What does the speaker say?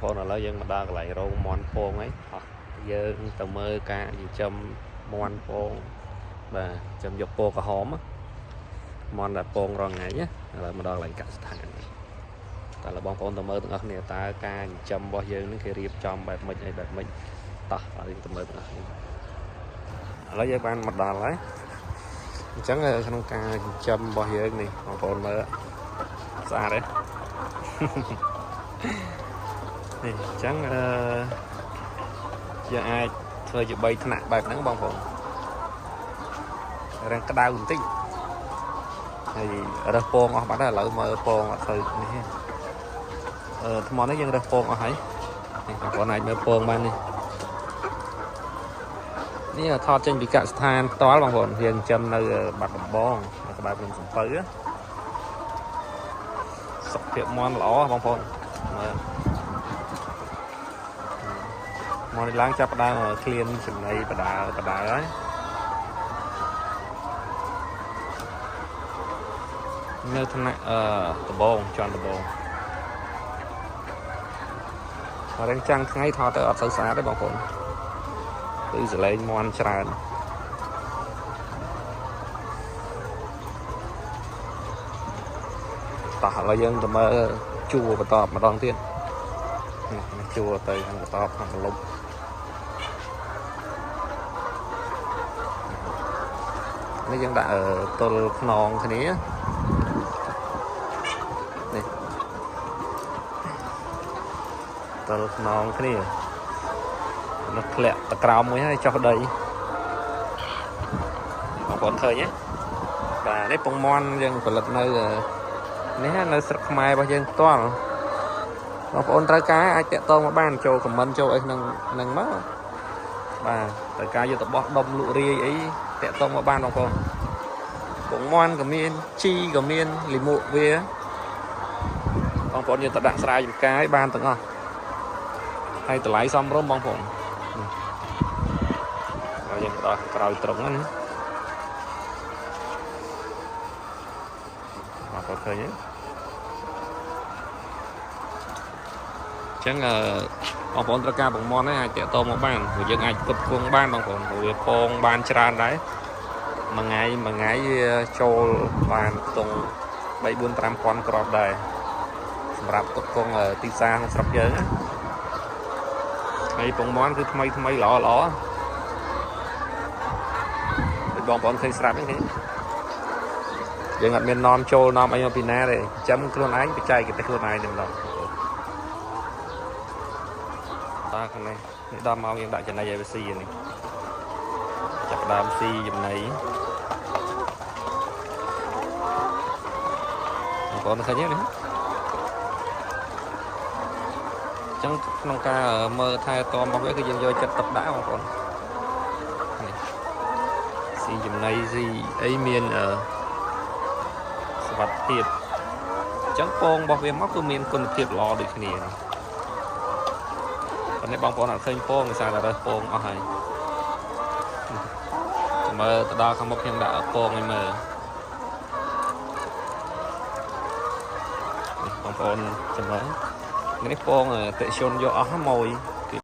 បងឥឡូវយើងមកដល់កន្លែងរោងមាន់ពងហើយអស់យើងទៅមើលការចិញ្ចឹមមាន់ពងបាទចិញ្ចឹមយកពងក្រហមមាន់ដែលពងរាល់ថ្ងៃណាឥឡូវមកដល់កន្លែងកសិដ្ឋានតើបងប្អូនទៅមើលទាំងអស់គ្នាតើការចិញ្ចឹមរបស់យើងនឹងគេរៀបចំបែបម៉េចអីបែបម៉េចតោះឥឡូវយើងទៅមើលទាំងអស់គ្នាឥឡូវយើងបានមកដល់ហើយអញ្ចឹងក្នុងការចិញ្ចឹមរបស់យើងនេះបងប្អូនមើលស្អាតទេនេះអញ្ចឹងអឺយើងអាចធ្វើជា3ថ្នាក់បែបហ្នឹងបងប្អូនរាងក្តៅបន្តិចហើយរើសពងអស់បាត់ហើយឥឡូវមើលពងអត់សូវនេះទេអឺថ្មនេះយើងរើសពងអស់ហើយនេះបងប្អូនអាចមើលពងបាននេះនេះថតចេញពីកសិដ្ឋានផ្ទាល់បងប្អូនយើងចិញ្ចឹមនៅបាត់ដំបងនៅក្បែរភ្នំសំពៅសុខភាពមាន់ល្អបងប្អូនមើលមកនេះឡើងចាប់ផ្ដើមឃ្លានចំណីបដាបដាហើយនៅថ្នាក់អឺដបងជាន់ដបងអរឹងចាំងថ្ងៃថតទៅអត់សូវស្អាតទេបងប្អូនគឺសលេងមន់ច្រើនតោះឥឡូវយើងទៅមើលជួរបន្តម្ដងទៀតនេះជួរទៅខាងបន្តខាងលុបនេះយើងដាក់ទល់ខ្នងគ្នានេះទល់ខ្នងគ្នានោះធ្លាក់ទៅក្រោមមួយហើយចុះដីបងប្អូនឃើញទេបាទនេះពងមាន់យើងផលិតនៅនេះនៅស្រុកខ្មែររបស់យើងផ្ទាល់បងប្អូនត្រូវការអាចតាក់ទងមកបានចូលខមមិនចូលអីក្នុងនឹងមកបាទត្រូវការយកទៅបោះដុំលក់រាយអីតាក់ទងមកបានបងប្អូនពងមាន់ក៏មានជីក៏មានលិមួកវាបងប្អូនយកទៅដាក់ស្រែចម្ការឲ្យបានទាំងអស់ហើយតម្លៃសមរម្យបងប្អូនហើយយើងទៅដល់ក្រោយត្រង់ហ្នឹងបងប្អូនឃើញទេអញ្ចឹងអឺបងប្អូនត្រូវការពងមាន់ហ្នឹងអាចតាក់ទងមកបានព្រោះយើងអាចផ្គត់ផ្គង់បានបងប្អូនព្រោះវាពងបានច្រើនដែរមួយថ្ងៃមួយថ្ងៃវាចូលបានខ្ទង់3 4 5000គ្រាប់ដែរសម្រាប់ផ្គត់ផ្គង់ទីផ្សារក្នុងស្រុកយើងណាហើយពងមាន់គឺថ្មីថ្មីល្អល្អដូចបងប្អូនឃើញស្រាប់ហ្នឹងឃើញយើងអត់មាននាំចូលនាំអីមកពីណាទេចាំខ្លួនឯងបច្ចេកទេសខ្លួនឯងតែម្ដងតាខាងនេះនេះដល់មកយើងដាក់ចំណីឲ្យវាស៊ីនេះចាប់ដើមស៊ីចំណីបងប្អូនឃើញទេនេះអញ្ចឹងក្នុងការមើលថែទាំរបស់វាគឺយើងយកចិត្តទុកដាក់បងប្អូននេះស៊ីចំណីស៊ីអីមានអឺសុវត្ថិភាពអញ្ចឹងពងរបស់វាមកគឺមានគុណភាពល្អដូចគ្នានេះប៉ុន្តែបងប្អូនអត់ឃើញពងដោយសារតែរើសពងអស់ហើយមើលទៅដល់ខាងមុខខ្ញុំដាក់ពងឲ្យមើលនេះបងប្អូនចាំមើលនេះពងតិជនយកអស់ម៉ួយ